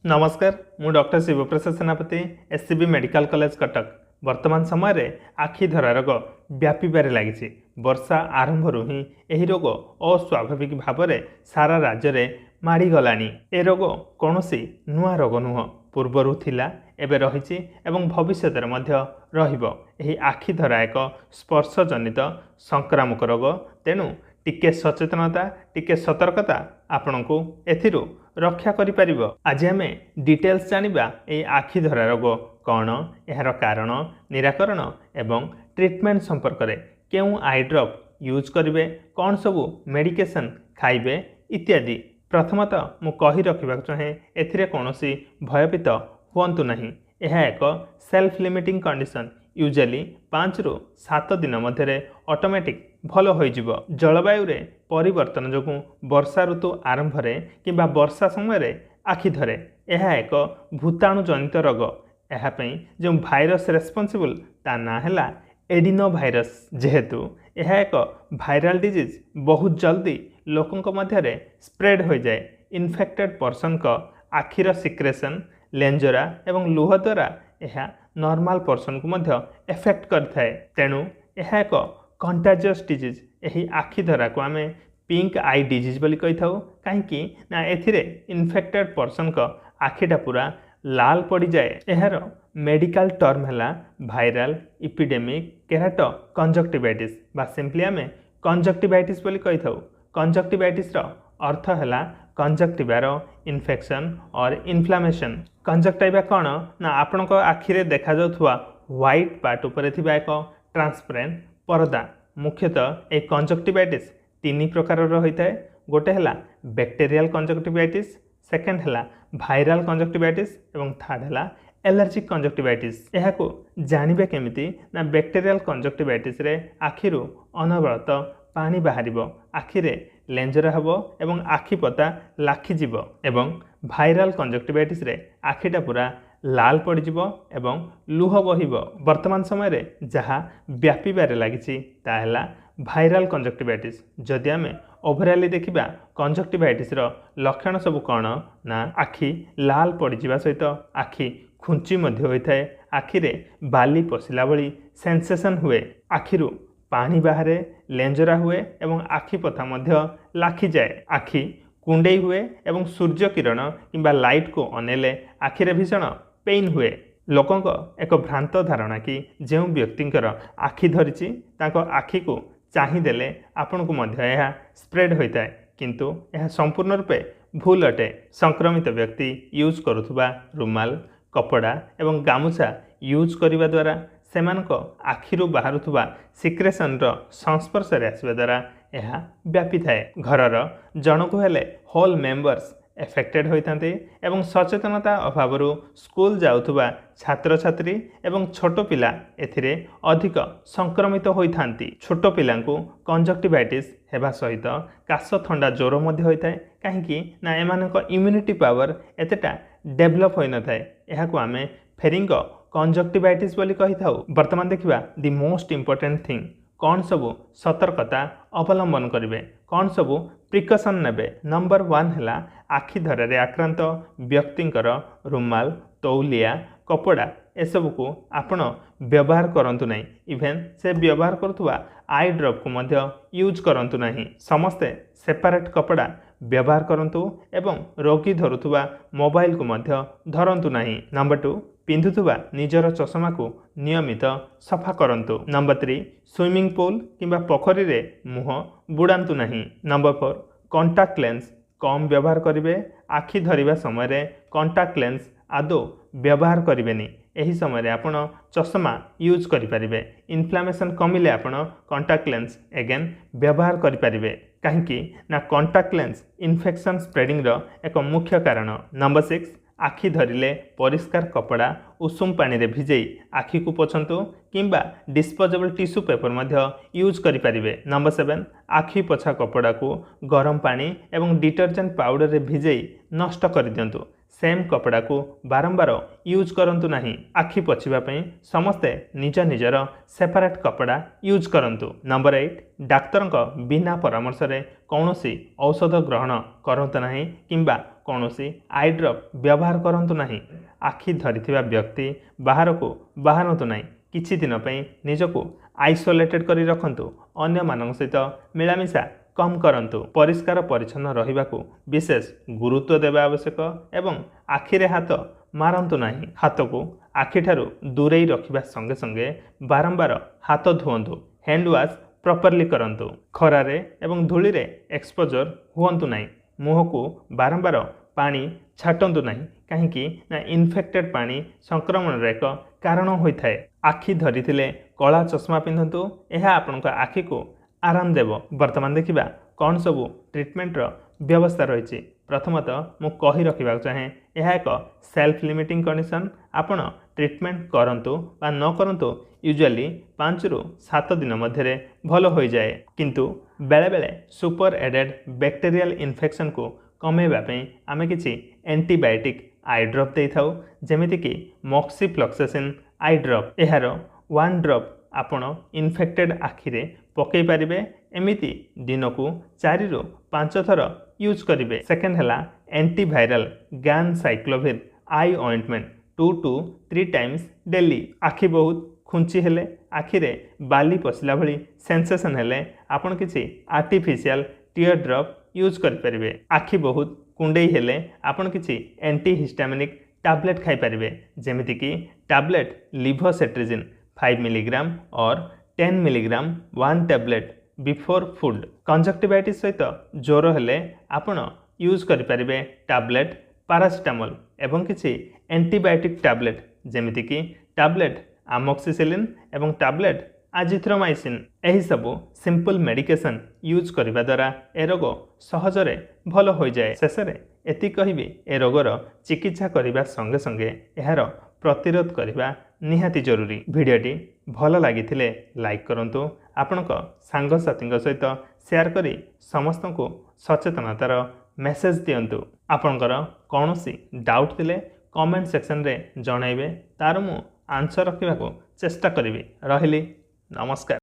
ନମସ୍କାର, ମୁଁ ଡକ୍ଟର ଶିବପ୍ରସାଦ ସେନାପତି, SCB medical college, Cuttack. ବର୍ତ୍ତମାନ ସମୟରେ ଆଖି ଧରା ରୋଗ ବ୍ୟାପିବାରେ ଲାଗିଛି। ବର୍ଷା ଆରମ୍ଭରୁ ହିଁ ଏହି ରୋଗ ଅସ୍ୱାଭାବିକ ଭାବରେ ସାରା ରାଜ୍ୟରେ ମାଡ଼ିଗଲାଣି। ଏ ରୋଗ କୌଣସି ନୂଆ ରୋଗ ନୁହଁ, ପୂର୍ବରୁ ଥିଲା, ଏବେ ରହିଛି ଏବଂ ଭବିଷ୍ୟତରେ ମଧ୍ୟ ରହିବ। ଏହି ଆଖି ଧରା ଏକ ସ୍ପର୍ଶଜନିତ ସଂକ୍ରାମକ ରୋଗ। ତେଣୁ ଟିକେ ସଚେତନତା, ଟିକେ ସତର୍କତା ଆପଣଙ୍କୁ ଏଥିରୁ ରକ୍ଷା କରିପାରିବ। ଆଜି ଆମେ ଡିଟେଲ୍ସ ଜାଣିବା ଏହି ଆଖି ଧରା ରୋଗ କ'ଣ, ଏହାର କାରଣ, ନିରାକରଣ ଏବଂ ଟ୍ରିଟମେଣ୍ଟ ସମ୍ପର୍କରେ, କେଉଁ I drop use କରିବେ, କ'ଣ ସବୁ ମେଡ଼ିକେସନ୍ ଖାଇବେ ଇତ୍ୟାଦି। ପ୍ରଥମତଃ ମୁଁ କହି ରଖିବାକୁ ଚାହେଁ, ଏଥିରେ କୌଣସି ଭୟଭୀତ ହୁଅନ୍ତୁ ନାହିଁ। ଏହା ଏକ ସେଲ୍ଫ ଲିମିଟିଂ କଣ୍ଡିସନ୍। ୟୁଜୁଆଲି 5ରୁ 7 ଦିନ ମଧ୍ୟରେ ଅଟୋମେଟିକ୍ ଭଲ ହୋଇଯିବ। ଜଳବାୟୁରେ ପରିବର୍ତ୍ତନ ଯୋଗୁଁ ବର୍ଷା ଋତୁ ଆରମ୍ଭରେ କିମ୍ବା ବର୍ଷା ସମୟରେ ଆଖି ଧରେ। ଏହା ଏକ ଭୂତାଣୁ ଜନିତ ରୋଗ। ଏହା ପାଇଁ ଯେଉଁ ଭାଇରସ୍ ରେସ୍ପନ୍ସିବୁଲ୍, ତା ନାଁ ହେଲା ଏଡିନୋ ଭାଇରସ୍। ଯେହେତୁ ଏହା ଏକ ଭାଇରାଲ ଡିଜିଜ୍, ବହୁତ ଜଲ୍ଦି ଲୋକଙ୍କ ମଧ୍ୟରେ ସ୍ପ୍ରେଡ୍ ହୋଇଯାଏ। ଇନଫେକ୍ଟେଡ୍ ପର୍ସନଙ୍କ ଆଖିର ସିକ୍ରେସନ୍, ଲେଞ୍ଜରା ଏବଂ ଲୁହ ଦ୍ୱାରା ଏହା ନର୍ମାଲ ପର୍ସନକୁ ମଧ୍ୟ ଏଫେକ୍ଟ କରିଥାଏ। ତେଣୁ ଏହା ଏକ କଣ୍ଟାଜିୟସ୍ ଡିଜିଜ୍। ଏହି ଆଖି ଧରାକୁ ଆମେ ପିଙ୍କ I disease ବୋଲି କହିଥାଉ, କାହିଁକି ନା ଏଥିରେ ଇନଫେକ୍ଟେଡ୍ ପର୍ସନଙ୍କ ଆଖିଟା ପୁରା ଲାଲ ପଡ଼ିଯାଏ। ଏହାର ମେଡ଼ିକାଲ ଟର୍ମ ହେଲା ଭାଇରାଲ ଇପିଡେମିକ୍ କେରାଟୋ କଞ୍ଜକ୍ଟିଭାଇଟିସ୍, ବା ସିମ୍ପଲି ଆମେ କଞ୍ଜକ୍ଟିଭାଇଟିସ୍ ବୋଲି କହିଥାଉ। କଞ୍ଜକ୍ଟିଭାଇଟିସ୍ର ଅର୍ଥ ହେଲା କଞ୍ଜକ୍ଟିଭାର ଇନଫେକ୍ସନ୍ ଅର୍ ଇନଫ୍ଲାମେସନ୍। କଞ୍ଜକ୍ଟିଭା କ'ଣ ନା ଆପଣଙ୍କ ଆଖିରେ ଦେଖାଯାଉଥିବା ହ୍ୱାଇଟ୍ ପାର୍ଟ ଉପରେ ଥିବା ଏକ ଟ୍ରାନ୍ସପେରେଣ୍ଟ ପରଦା। ମୁଖ୍ୟତଃ ଏହି କଞ୍ଜକ୍ଟିଭାଇଟିସ୍ 3 ପ୍ରକାରର ହୋଇଥାଏ। ଗୋଟେ ହେଲା ବ୍ୟାକ୍ଟେରିଆଲ କଞ୍ଜକ୍ଟିଭାଇଟିସ୍, ସେକେଣ୍ଡ ହେଲା ଭାଇରାଲ କଞ୍ଜକ୍ଟିଭାଇଟିସ୍ ଏବଂ ଥାର୍ଡ଼ ହେଲା ଏଲର୍ଜିକ୍ କଞ୍ଜକ୍ଟିଭାଇଟିସ୍। ଏହାକୁ ଜାଣିବେ କେମିତି ନା ବ୍ୟାକ୍ଟେରିଆଲ କଞ୍ଜକ୍ଟିଭାଇଟିସ୍ରେ ଆଖିରୁ ଅନବରତ ପାଣି ବାହାରିବ, ଆଖିରେ ଲେଞ୍ଜରା ହେବ ଏବଂ ଆଖି ପତା ଲାଖିଯିବ, ଏବଂ ଭାଇରାଲ କଞ୍ଜକ୍ଟିଭାଇଟିସ୍ରେ ଆଖିଟା ପୁରା ଲାଲ ପଡ଼ିଯିବ ଏବଂ ଲୁହ ବହିବ। ବର୍ତ୍ତମାନ ସମୟରେ ଯାହା ବ୍ୟାପିବାରେ ଲାଗିଛି, ତାହା ହେଲା ଭାଇରାଲ କଞ୍ଜକ୍ଟିଭାଇଟିସ୍। ଯଦି ଆମେ ଓଭରାଲି ଦେଖିବା, କଞ୍ଜକ୍ଟିଭାଇଟିସ୍ର ଲକ୍ଷଣ ସବୁ କ'ଣ ନା ଆଖି ଲାଲ ପଡ଼ିଯିବା ସହିତ ଆଖି ଖୁଞ୍ଚି ମଧ୍ୟ ହୋଇଥାଏ, ଆଖିରେ ବାଲି ପଶିଲା ଭଳି ସେନ୍ସେସନ୍ ହୁଏ, ଆଖିରୁ ପାଣି ବାହାରେ, ଲେଞ୍ଜରା ହୁଏ ଏବଂ ଆଖି ପତା ମଧ୍ୟ ଲାଖିଯାଏ, ଆଖି କୁଣ୍ଡେଇ ହୁଏ ଏବଂ ସୂର୍ଯ୍ୟ କିରଣ କିମ୍ବା ଲାଇଟ୍କୁ ଅନେଇଲେ ଆଖିରେ ଭୀଷଣ ପେନ୍ ହୁଏ। ଲୋକଙ୍କ ଏକ ଭ୍ରାନ୍ତ ଧାରଣା କି ଯେଉଁ ବ୍ୟକ୍ତିଙ୍କର ଆଖି ଧରିଛି, ତାଙ୍କ ଆଖିକୁ ଚାହିଁଦେଲେ ଆପଣଙ୍କୁ ମଧ୍ୟ ଏହା ସ୍ପ୍ରେଡ୍ ହୋଇଥାଏ, କିନ୍ତୁ ଏହା ସମ୍ପୂର୍ଣ୍ଣ ରୂପେ ଭୁଲ ଅଟେ। ସଂକ୍ରମିତ ବ୍ୟକ୍ତି ୟୁଜ୍ କରୁଥିବା ରୁମାଲ, କପଡ଼ା ଏବଂ ଗାମୁଛା ୟୁଜ୍ କରିବା ଦ୍ୱାରା, ସେମାନଙ୍କ ଆଖିରୁ ବାହାରୁଥିବା ସିକ୍ରେସନ୍ର ସଂସ୍ପର୍ଶରେ ଆସିବା ଦ୍ୱାରା ଏହା ବ୍ୟାପିଥାଏ। ଘରର ଜଣକୁ ହେଲେ ହୋଲ୍ ମେମ୍ବର୍ସ ଏଫେକ୍ଟେଡ୍ ହୋଇଥାନ୍ତି ଏବଂ ସଚେତନତା ଅଭାବରୁ ସ୍କୁଲ ଯାଉଥିବା ଛାତ୍ରଛାତ୍ରୀ ଏବଂ ଛୋଟ ପିଲା ଏଥିରେ ଅଧିକ ସଂକ୍ରମିତ ହୋଇଥାନ୍ତି। ଛୋଟ ପିଲାଙ୍କୁ କଞ୍ଜକ୍ଟିଭାଇଟିସ୍ ହେବା ସହିତ କାଶ, ଥଣ୍ଡା, ଜ୍ୱର ମଧ୍ୟ ହୋଇଥାଏ, କାହିଁକି ନା ଏମାନଙ୍କ ଇମ୍ୟୁନିଟି ପାୱାର ଏତେଟା ଡେଭଲପ୍ ହୋଇନଥାଏ। ଏହାକୁ ଆମେ ଫେରିଙ୍ଗ କଞ୍ଜକ୍ଟିଭାଇଟିସ୍ ବୋଲି କହିଥାଉ। ବର୍ତ୍ତମାନ ଦେଖିବା the most important thing, କ'ଣ ସବୁ ସତର୍କତା ଅବଲମ୍ବନ କରିବେ, କ'ଣ ସବୁ ପ୍ରିକସନ୍ ନେବେ। ନମ୍ବର 1 ହେଲା ଆଖି ଧରାରେ ଆକ୍ରାନ୍ତ ବ୍ୟକ୍ତିଙ୍କର ରୁମାଲ, ତଉଲିଆ, କପଡ଼ା ଏସବୁକୁ ଆପଣ ବ୍ୟବହାର କରନ୍ତୁ ନାହିଁ। ଇଭେନ୍ ସେ ବ୍ୟବହାର କରୁଥିବା I ଡ୍ରପ୍କୁ ମଧ୍ୟ ୟୁଜ୍ କରନ୍ତୁ ନାହିଁ। ସମସ୍ତେ ସେପାରେଟ୍ କପଡ଼ା ବ୍ୟବହାର କରନ୍ତୁ ଏବଂ ରୋଗୀ ଧରୁଥିବା ମୋବାଇଲକୁ ମଧ୍ୟ ଧରନ୍ତୁ ନାହିଁ। ନମ୍ବର 2, ପିନ୍ଧୁଥିବା ନିଜର ଚଷମାକୁ ନିୟମିତ ସଫା କରନ୍ତୁ। ନମ୍ବର 3, ସୁଇମିଂ ପୁଲ୍ କିମ୍ବା ପୋଖରୀରେ ମୁହଁ ବୁଡ଼ାନ୍ତୁ ନାହିଁ। ନମ୍ବର 4, କଣ୍ଟାକ୍ଟ ଲେନ୍ସ କମ୍ ବ୍ୟବହାର କରିବେ। ଆଖି ଧରିବା ସମୟରେ କଣ୍ଟାକ୍ଟ ଲେନ୍ସ ଆଦୌ ବ୍ୟବହାର କରିବେନି। ଏହି ସମୟରେ ଆପଣ ଚଷମା ୟୁଜ୍ କରିପାରିବେ। ଇନଫ୍ଲାମେସନ୍ କମିଲେ ଆପଣ କଣ୍ଟାକ୍ଟ ଲେନ୍ସ ଏଗେନ୍ ବ୍ୟବହାର କରିପାରିବେ, କାହିଁକି ନା କଣ୍ଟାକ୍ଟ ଲେନ୍ସ ଇନଫେକ୍ସନ୍ ସ୍ପ୍ରେଡ଼ିଂର ଏକ ମୁଖ୍ୟ କାରଣ। ନମ୍ବର 6, ଆଖି ଧରିଲେ ପରିଷ୍କାର କପଡ଼ା ଉଷୁମ ପାଣିରେ ଭିଜେଇ ଆଖିକୁ ପୋଛନ୍ତୁ କିମ୍ବା ଡିସ୍ପୋଜେବଲ୍ ଟିସ୍ୟୁ ପେପର ମଧ୍ୟ ୟୁଜ୍ କରିପାରିବେ। ନମ୍ବର 7, ଆଖି ପୋଛା କପଡ଼ାକୁ ଗରମ ପାଣି ଏବଂ ଡିଟର୍ଜେଣ୍ଟ ପାଉଡ଼ରରେ ଭିଜେଇ ନଷ୍ଟ କରିଦିଅନ୍ତୁ। ସେମ୍ କପଡ଼ାକୁ ବାରମ୍ବାର ୟୁଜ୍ କରନ୍ତୁ ନାହିଁ। ଆଖି ପୋଛିବା ପାଇଁ ସମସ୍ତେ ନିଜ ନିଜର ସେପାରେଟ୍ କପଡ଼ା ୟୁଜ୍ କରନ୍ତୁ। ନମ୍ବର 8, ଡାକ୍ତରଙ୍କ ବିନା ପରାମର୍ଶରେ କୌଣସି ଔଷଧ ଗ୍ରହଣ କରନ୍ତୁ ନାହିଁ କିମ୍ବା କୌଣସି I drop ବ୍ୟବହାର କରନ୍ତୁ ନାହିଁ। ଆଖି ଧରିଥିବା ବ୍ୟକ୍ତି ବାହାରକୁ ବାହାରନ୍ତୁ ନାହିଁ। କିଛି ଦିନ ପାଇଁ ନିଜକୁ ଆଇସୋଲେଟେଡ୍ କରି ରଖନ୍ତୁ। ଅନ୍ୟମାନଙ୍କ ସହିତ ମିଳାମିଶା କମ୍ କରନ୍ତୁ। ପରିଷ୍କାର ପରିଚ୍ଛନ୍ନ ରହିବାକୁ ବିଶେଷ ଗୁରୁତ୍ୱ ଦେବା ଆବଶ୍ୟକ ଏବଂ ଆଖିରେ ହାତ ମାରନ୍ତୁ ନାହିଁ। ହାତକୁ ଆଖିଠାରୁ ଦୂରେଇ ରଖିବା ସଙ୍ଗେ ସଙ୍ଗେ ବାରମ୍ବାର ହାତ ଧୁଅନ୍ତୁ। ହ୍ୟାଣ୍ଡ ୱାଶ୍ ପ୍ରପରଲି କରନ୍ତୁ। ଖରାରେ ଏବଂ ଧୂଳିରେ ଏକ୍ସପୋଜର ହୁଅନ୍ତୁ ନାହିଁ। ମୁହଁକୁ ବାରମ୍ବାର ପାଣି ଛାଟନ୍ତୁ ନାହିଁ, କାହିଁକି ନା ଇନଫେକ୍ଟେଡ୍ ପାଣି ସଂକ୍ରମଣର ଏକ କାରଣ ହୋଇଥାଏ। ଆଖି ଧରିଥିଲେ କଳା ଚଷମା ପିନ୍ଧନ୍ତୁ, ଏହା ଆପଣଙ୍କ ଆଖିକୁ ଆରାମ ଦେବ। ବର୍ତ୍ତମାନ ଦେଖିବା କ'ଣ ସବୁ ଟ୍ରିଟମେଣ୍ଟର ବ୍ୟବସ୍ଥା ରହିଛି। ପ୍ରଥମତଃ ମୁଁ କହି ରଖିବାକୁ ଚାହେଁ, ଏହା ଏକ ସେଲ୍ଫ ଲିମିଟିଂ କଣ୍ଡିସନ୍। ଆପଣ ଟ୍ରିଟମେଣ୍ଟ କରନ୍ତୁ ବା ନ କରନ୍ତୁ, ୟୁଜୁଆଲି 5ରୁ 7 ଦିନ ମଧ୍ୟରେ ଭଲ ହୋଇଯାଏ। କିନ୍ତୁ ବେଳେବେଳେ ସୁପର ଏଡେଡ୍ ବ୍ୟାକ୍ଟେରିଆଲ ଇନଫେକ୍ସନକୁ କମାଇବା ପାଇଁ ଆମେ କିଛି ଆଣ୍ଟିବାୟୋଟିକ୍ I drop ଦେଇଥାଉ, ଯେମିତିକି ମକ୍ସିଫ୍ଲକ୍ସାସିନ୍ I drop. ଏହାର 1 ଡ୍ରପ୍ ଆପଣ ଇନଫେକ୍ଟେଡ୍ ଆଖିରେ ପକାଇ ପାରିବେ। ଏମିତି ଦିନକୁ 4ରୁ 5 ଥର ୟୁଜ୍ କରିବେ। ସେକେଣ୍ଡ ହେଲା antiviral gun ସାଇକ୍ଲୋଭିର୍ I ointment, 2 to 3 Times daily. ଆଖି ବହୁତ ଖୁଞ୍ଚି ହେଲେ, ଆଖିରେ ବାଲି ପଶିଲା ଭଳି ସେନ୍ସେସନ୍ ହେଲେ ଆପଣ କିଛି ଆର୍ଟିଫିସିଆଲ ଟିୟର ଡ୍ରପ୍ ୟୁଜ୍ କରିପାରିବେ। ଆଖି ବହୁତ କୁଣ୍ଡେଇ ହେଲେ ଆପଣ କିଛି ଆଣ୍ଟିହିଷ୍ଟାମିନିକ୍ ଟାବଲେଟ୍ ଖାଇପାରିବେ, ଯେମିତିକି ଟାବଲେଟ୍ ଲିଭୋସେଟ୍ରିଜିନ୍ 5 ମିଲିଗ୍ରାମ ଅର୍ 10 ମିଲିଗ୍ରାମ, 1 ଟ୍ୟାବଲେଟ୍ ବିଫୋର୍ ଫୁଡ୍। କଞ୍ଜକ୍ଟିଭାଇଟିସ୍ ସହିତ ଜ୍ୱର ହେଲେ ଆପଣ ୟୁଜ୍ କରିପାରିବେ ଟାବଲେଟ୍ ପାରାସିଟାମଲ୍ ଏବଂ କିଛି ଆଣ୍ଟିବାୟୋଟିକ୍ ଟ୍ୟାବଲେଟ୍, ଯେମିତିକି ଟ୍ୟାବଲେଟ୍ ଆମୋକ୍ସିସିଲିନ୍ ଏବଂ ଟ୍ୟାବଲେଟ୍ ଆଜିଥ୍ରୋମାଇସିନ୍। ଏହିସବୁ ସିମ୍ପଲ୍ ମେଡ଼ିକେସନ୍ ୟୁଜ୍ କରିବା ଦ୍ୱାରା ଏ ରୋଗ ସହଜରେ ଭଲ ହୋଇଯାଏ। ଶେଷରେ ଏତିକି କହିବି, ଏ ରୋଗର ଚିକିତ୍ସା କରିବା ସଙ୍ଗେ ସଙ୍ଗେ ଏହାର ପ୍ରତିରୋଧ କରିବା ନିହାତି ଜରୁରୀ। ଭିଡ଼ିଓଟି ଭଲ ଲାଗିଥିଲେ ଲାଇକ୍ କରନ୍ତୁ, ଆପଣଙ୍କ ସାଙ୍ଗସାଥୀଙ୍କ ସହିତ ସେୟାର କରି ସମସ୍ତଙ୍କୁ ସଚେତନତାର ମେସେଜ ଦିଅନ୍ତୁ। ଆପଣଙ୍କର କୌଣସି ଡାଉଟ୍ ଥିଲେ କମେଣ୍ଟ ସେକ୍ସନରେ ଜଣାଇବେ, ତାର ମୁଁ ଆନ୍ସର ରଖିବାକୁ ଚେଷ୍ଟା କରିବି। ରହିଲି, ନମସ୍କାର।